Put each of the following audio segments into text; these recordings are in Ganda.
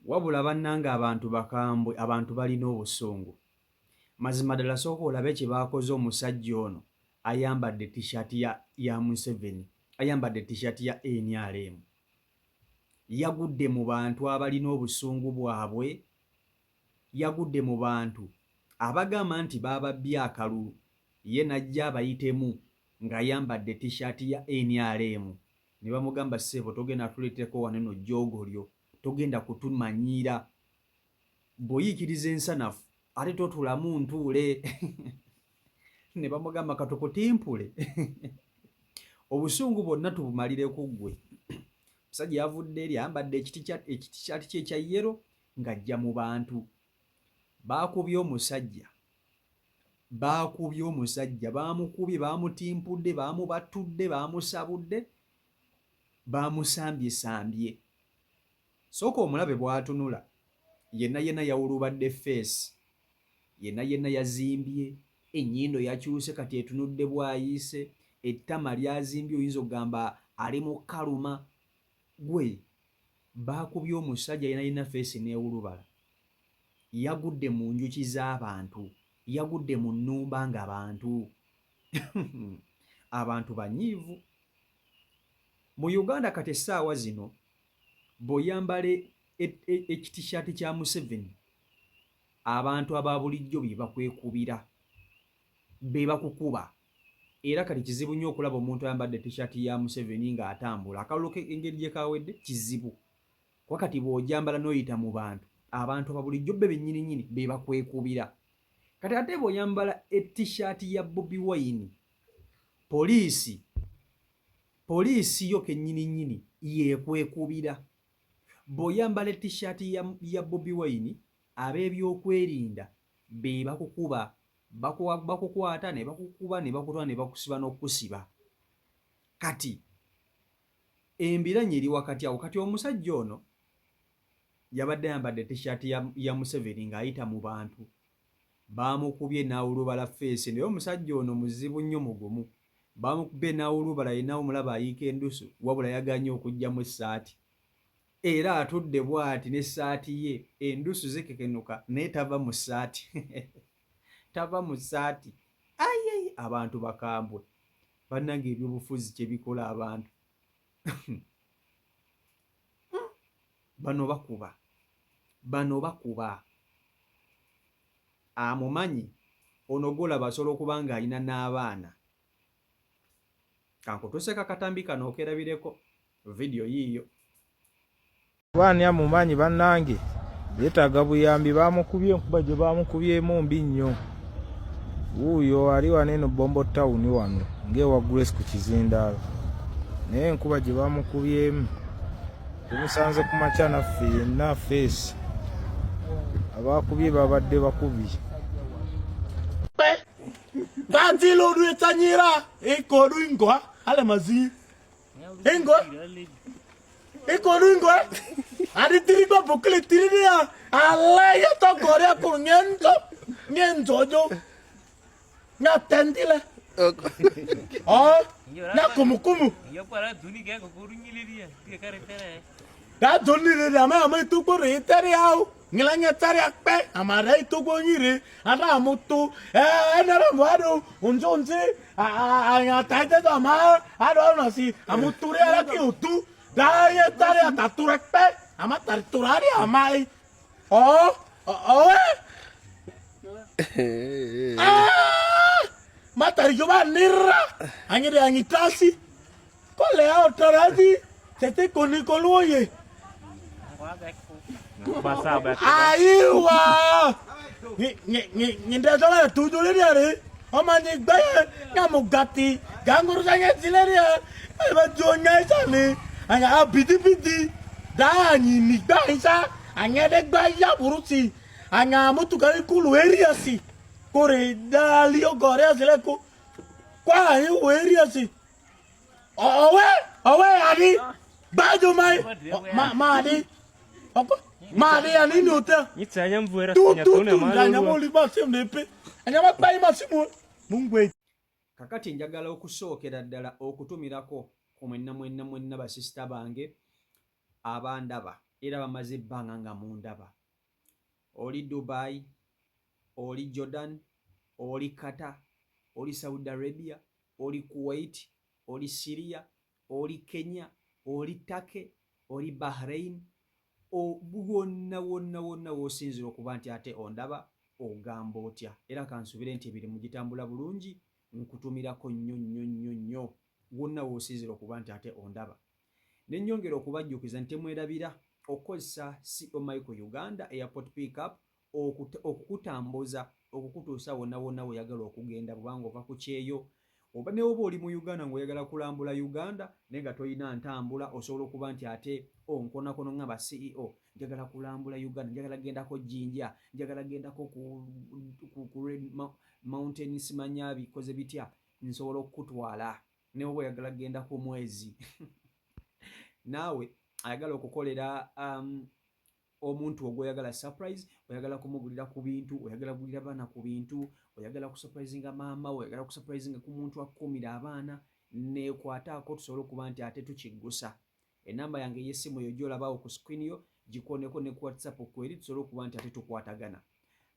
Wabula bannange abantu bakambwe, abantu balina obusungu. Mazima ddala sooka olabe kye baakoze omusajja ono ayambadde t-shirt ya, ya Museveni, ayambadde t-shirt ya NRM. Yagudde mu bantu abalina obusungu bwabwe, yagudde mu bantu abagamba nti baababbye akalulu, ye n'ajja abayitemu ng'ayambadde t-shirt ya NRM. Ne bamugamba, ssebo togenda tuleeteko wano eno jjoogo lyo, togenda kutumanyiira. Bw'oyiikiriza ensanafu ate totulamu ntuule. Ne bamugamba katukutimpule. Obusungu bwonna tubumalire ku ggwe. Omusajja yavudde eri ayambadde ekitikyati kye ekya yellow ng'ajja mu bantu. Baakubye omusajja. Baakubye omusajja, baamukubye, baamutimpudde, baamubattudde, baamusabudde, baamusambyesambye. Sooka omulabe bw'atunula, yenna yenna yawulubadde ffeesi, yenna yenna yazimbye, ennyindo yakyuse kati etunudde bwayiise, ettama lyazimbye oyinza okugamba ali mu kkaluma. Gwe baakubye omusajja yenna yenna ffeesi n'ewulubala. Yagudde mu njuki z'abantu, yagudde mu nnumba nga bantu. Abantu banyiivu. Mu Uganda kati essaawa zino bw'oyambala ekitishaati kya Museveni abantu aba bulijjo be bakwekubira, be bakukuba. Era kati kizibu nnyo okulaba omuntu ayambadde tishaati ya Museveni ng'atambula. Akalulu ke engeri gye kawedde kizibu. Kuba kati bw'ogyambala n'oyita mu bantu, abantu aba bulijjo be bennyini nnyini be bakwekubira. Kati ate bw'oyambala etishaati ya Bobi Wine, poliisi poliisi yo kennyini nnyini yeekwekubira. Bw'oyambala etishaati ya Bobi Wine, ab'ebyokwerinda be bakukuba, bakukwata ne bakukuba ne bakutwala ne bakusiba n'okukusiba. Kati embiranye eri wakati awo. Kati omusajja ono yabadde ayambadde tishaati ya Museveni ng'ayita mu bantu. Baamukubye n'awulubala ffeesi naye omusajja ono muzibu nnyo mugumu. Baamukubye n'awulubala yenna omulaba ayiika endusu wabula yagaanye okuggyamu essaati. Era atudde bw'ati n'essaati ye endusu zikekenuka naye tava mu ssaati. Tava mu ssaati. Ayi abantu bakambwe. Bannange ebyobufuzi kye bikola abantu. Bano bakuba. Bano bakuba. Amumanyi ono gw'olaba asobola okuba ng'alina n'abaana. Kankutuuseeko akatambi kano okerabireko. Vidiyo yiiyo. Kuba ani amumanyi bannange yeetaaga buyambi baamukubye enkuba gye baamukubyemu mbi nnyo wuuyo ali wano eno bombo tawuni wano ng'ewa Grace ku kizindaalo naye enkuba gye baamukubyemu tumusanze ku makya naffe yenna feesi abaakubye babadde bakubi. Ingo. Iko ringo. Ari tirigo bukli tiriria. Ale ya to goria ku nyenzo. Nyenzo jo. Nya tendile. Oh, nya kumukumu. Da doni re ama ama itugbo re tere au. Ngila nya tare akpe amara itugbo nyire. Ada amutu. Eh, enara mwado. Unzo unzi. Aiwa! Ngindazala tujuliria ọmọ gbẹ́yẹ nyamugati gangurusanya zileria ebe dionya isani anya abidibidi daanyi nigba isa anyedegba yaburusi anya mutukari kulu eriasi kore dalio gore azileko kwa ayi wo eriasi ọwẹ ọwẹ ani gbájú mai ma ma ani ọkọ ma ani ani ni o tẹ tu tu tu anyamoliba sim ne pe anyamagba yi ma sim o. Kakati njagala okusookera ddala okutumirako ku mwenna mwenna mwenna basisita bange abandaba Era bamaze ebbanga nga mundaba. Oli Dubai, oli Jordan, oli Qatar, oli Saudi Arabia, oli Kuwait, oli Syria, oli Kenya, oli Turkey, oli Bahrain, wonna wonna wonna w'osinzira okuba nti ate ondaba ogamba otya? Era kansubire nti emirimu gitambula bulungi. Nkutumirako nnyo nnyo nnyo nnyo wonna w'osinzira okuba nti ate ondaba. Ne nnyongera okubajjukiza nti temwerabira okukozesa CO Michael Uganda Airport Pickup okukutambuza okukutuusa wonna wonna weoyagala okugenda, bwubanga ova ku kyeyo oba ne oba oli mu Uganda ng'oyagala kulambula Uganda naye nga tolina ntambula, osobola okuba nti ate onkonakono ngamba CEO njagala kulambula Uganda, njagala gendako Jinja, njagala gendako ku Red Mountain, simanya bikoze bitya, nsobola okukutwala. Ne oba oyagala genda ku mwezi, naawe ayagala okukolera omuntu ogwoyagala surprise, oyagala kumugulira ku bintu, oyagala kugulira baana ku bintu, oyagala kusurprisinga maama, oyagala kusurprisinga ku muntu akukumira abaana, nekwataako tusobole okuba nti ate tukiggusa. Enamba yange ey'essimu eyo gy'olabawo ku screen yo, gikoneko ne ku WhatsApp kweri, tusobole okuba nti ate tukwatagana.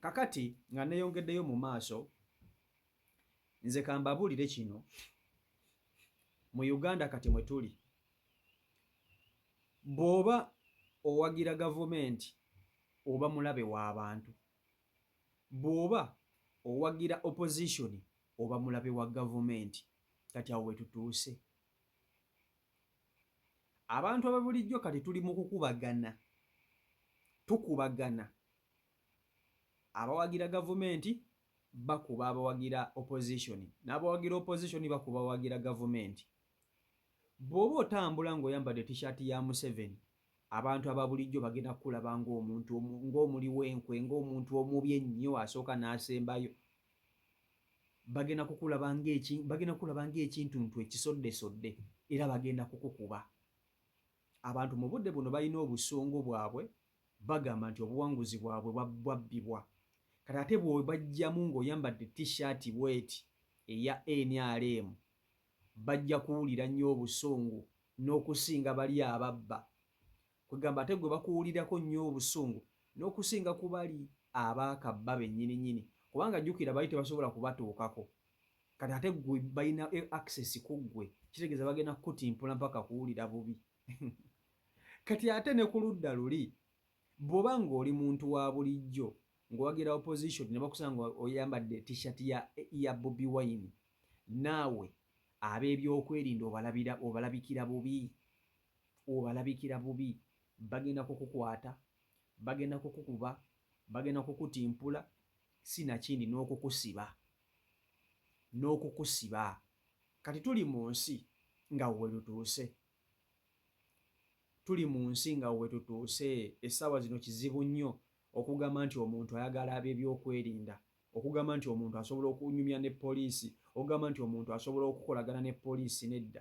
Kakati nga neeyongeddeyo mu maaso, nze kambabuulire kino: mu Uganda kati mwe tuli, bw'oba owagira gavumenti oba mulabe w'abantu, bw'oba owagira opposition oba mulabe wa gavumenti. Kati awo wetutuuse, abantu aba bulijjo kati tuli mu kukubagana, tukubagana. Abawagira gavumenti bakuba abawagira opposition, n'abawagira opposition bakuba abawagira gavumenti. Bw'oba otambula ng'oyambadde T-shirt ya Museveni, abantu aba bulijjo bagenda kukulaba ng'omuntu ng'omuli w'enkwe, ng'omuntu omubi ennyo asooka n'asembayo. Bagenda kukulaba ng'ekintuntu ekisoddesodde era bagenda kukukuba. Abantu mu budde buno balina obusungu bwabwe, bagamba nti obuwanguzi bwabwe bwabbibwa. Kati ate bw'obajjamu ng'oyambadde T-shirt bw'eti eya NRM, bajja kuwulira nnyo obusungu n'okusinga bali ababba. Kwegamba ate gwe bakuwulirako nnyo obusungu n'okusinga ku bali abaakabba bennyini nnyini, kubanga jjukira bali tebasobola kubatuukako. Kati ate gwe balina access ku ggwe, kitegeeza bagenda kukutimpula mpaka kuwulira bubi. Kati ate ne ku ludda luli, bw'oba ng'oli muntu wa bulijjo ng'owagira opposition ne bakusanga nga oyambadde T-shirt ya Bobi Wine, naawe ab'ebyokwerinda obalabikira bubi, obalabikira bubi. Bagenda kukukwata, bagenda kukukuba, bagenda kukutimpula, sinakindi n'okukusiba, n'okukusiba. Kati tuli mu nsi nga we tutuuse, tuli mu nsi nga we tutuuse. Essaawa zino kizibu nnyo okugamba nti omuntu ayagala ab'ebyokwerinda, okugamba nti omuntu asobola okunyumya ne poliisi, okugamba nti omuntu asobola okukolagana ne poliisi. Nedda,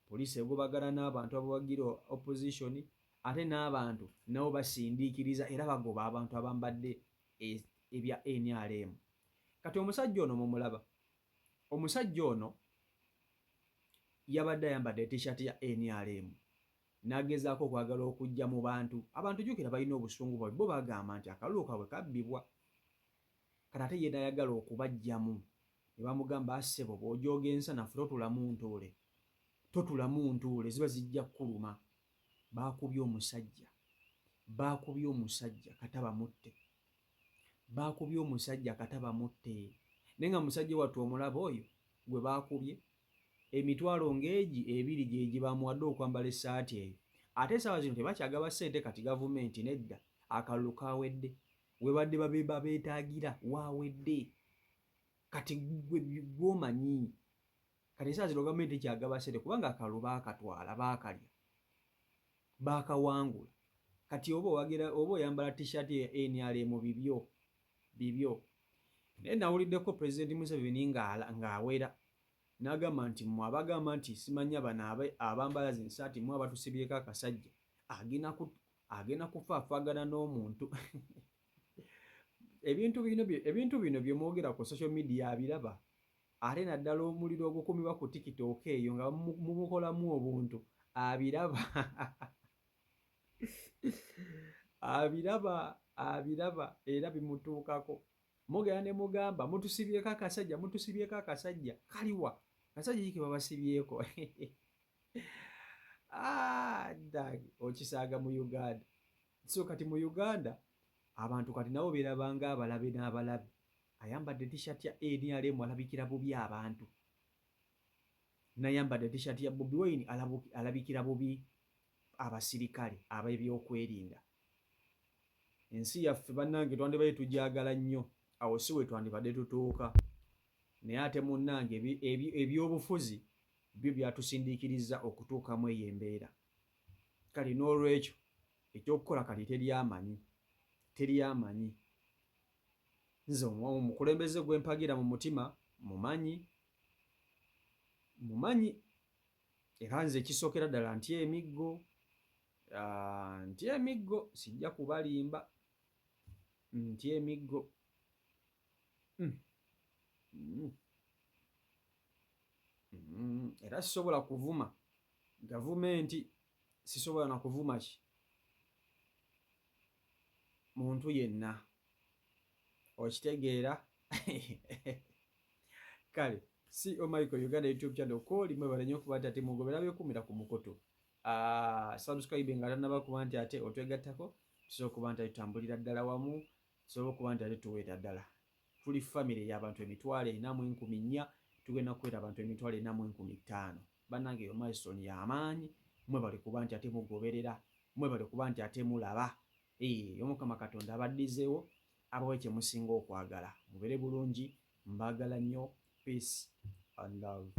poliisi egobagana n'abantu abawagira opposition, ate n'abantu nabo basindiikiriza era bagoba abantu abambadde ebya NRM. Kati omusajja ono mumulaba, omusajja ono yabadde ayambadde T-shirt ya NRM n'agezaako okwagala okujja mu bantu. Abantu jjukira balina obusungu bwabwe, bo bagamba nti akalulu kaabwe kabbibwa. Kati ate ye n'ayagala okubajjamu ne bamugamba, "Assebo, bw'ojooga ensanafu totulamu ntuule, totulamu ntuule, ziba zijja kkuluma." Baakubye omusajja, baakubye omusajja kata bamutte, baakubye omusajja kata bamutte. Naye nga musajja wattu omulaba oyo gwe baakubye, emitwalo ng'egi ebiri gye gibamuwadde okwambala essaati eyo. Ate essaawa zino tebakyagaba ssente kati gavumenti, nedda, akalulu kawedde, webadde babeetaagira waawedde. Kati gwe gwomanyi kati essaawa zino gavumenti tekyagaba ssente kubanga akalulu baakatwala, baakalya, baakawangula. Kati oba owagira oba oyambala T-shirt ya NRM, bibyo bibyo. Naye nawuliddeko Pulezidenti Museveni ng'awera n'agamba nti mmwe abagamba nti simanya bano abambala zinsaati, mmwe abatusibyeko akasajja, agenda kufaafaagana n'omuntu. Ebintu bino bye mwogera ku social media abiraba, ate naddala omuliro ogukumibwa ku TikTok eyo nga mumukolamu obuntu, abiraba. Abiraba, abiraba era bimutuukako. Mugenda ne mugamba mutusibyeko akasajja, mutusibyeko akasajja. Kaliwa kasajja ki ke babasibyeko? Ah, ddag okisaaga mu Uganda. So kati mu Uganda abantu kati nabo beerabanga abalabe n'abalabe. Ayambadde t-shirt ya NRM alabikira bubi abantu, nayambadde t-shirt ya Bobi Wine alabikira bubi abasirikale ab'ebyokwerinda. Ensi yaffe bannange twandibadde tugyagala nnyo, awo si we twandibadde tutuuka. Naye ate munnange ebyobufuzi byo byatusindiikiriza okutuukamu eyo embeera. Kale n'olwekyo ekyokukola kati teryamanyi, teryamanyi. Nze omukulembeze gwe mpagira mu mutima mumanyi, mumanyi. Era nze ekisookera ddala ntya emiggo, ntya emiggo, sijja kubalimba, ntya emiggo. Era sisobola kuvuma gavumenti, sisobola na kuvuma ki muntu yenna, okitegeera? Kale CO Michael Uganda YouTube channel kooli, mwebale nnyo okuba nti ate mugobera beekuumira ku mukutu. Subscribe nga tannaba kuba nti ate otwegattako, tusobola okuba nti ate tutambulira ddala wamu, tusobola okuba nti ate tuweera ddala. Tuli famire y'abantu 404,000, tugenda kuwera abantu 405,000. Bannange, eyo milestone y'amaanyi. Mwebale kuba nti ate mugoberera, mwebale kuba nti ate mulaba. Omukama Katonda abaddizeewo, abawe kye musinga okwagala. Mubeere bulungi, mbaagala nnyo. Peace and love.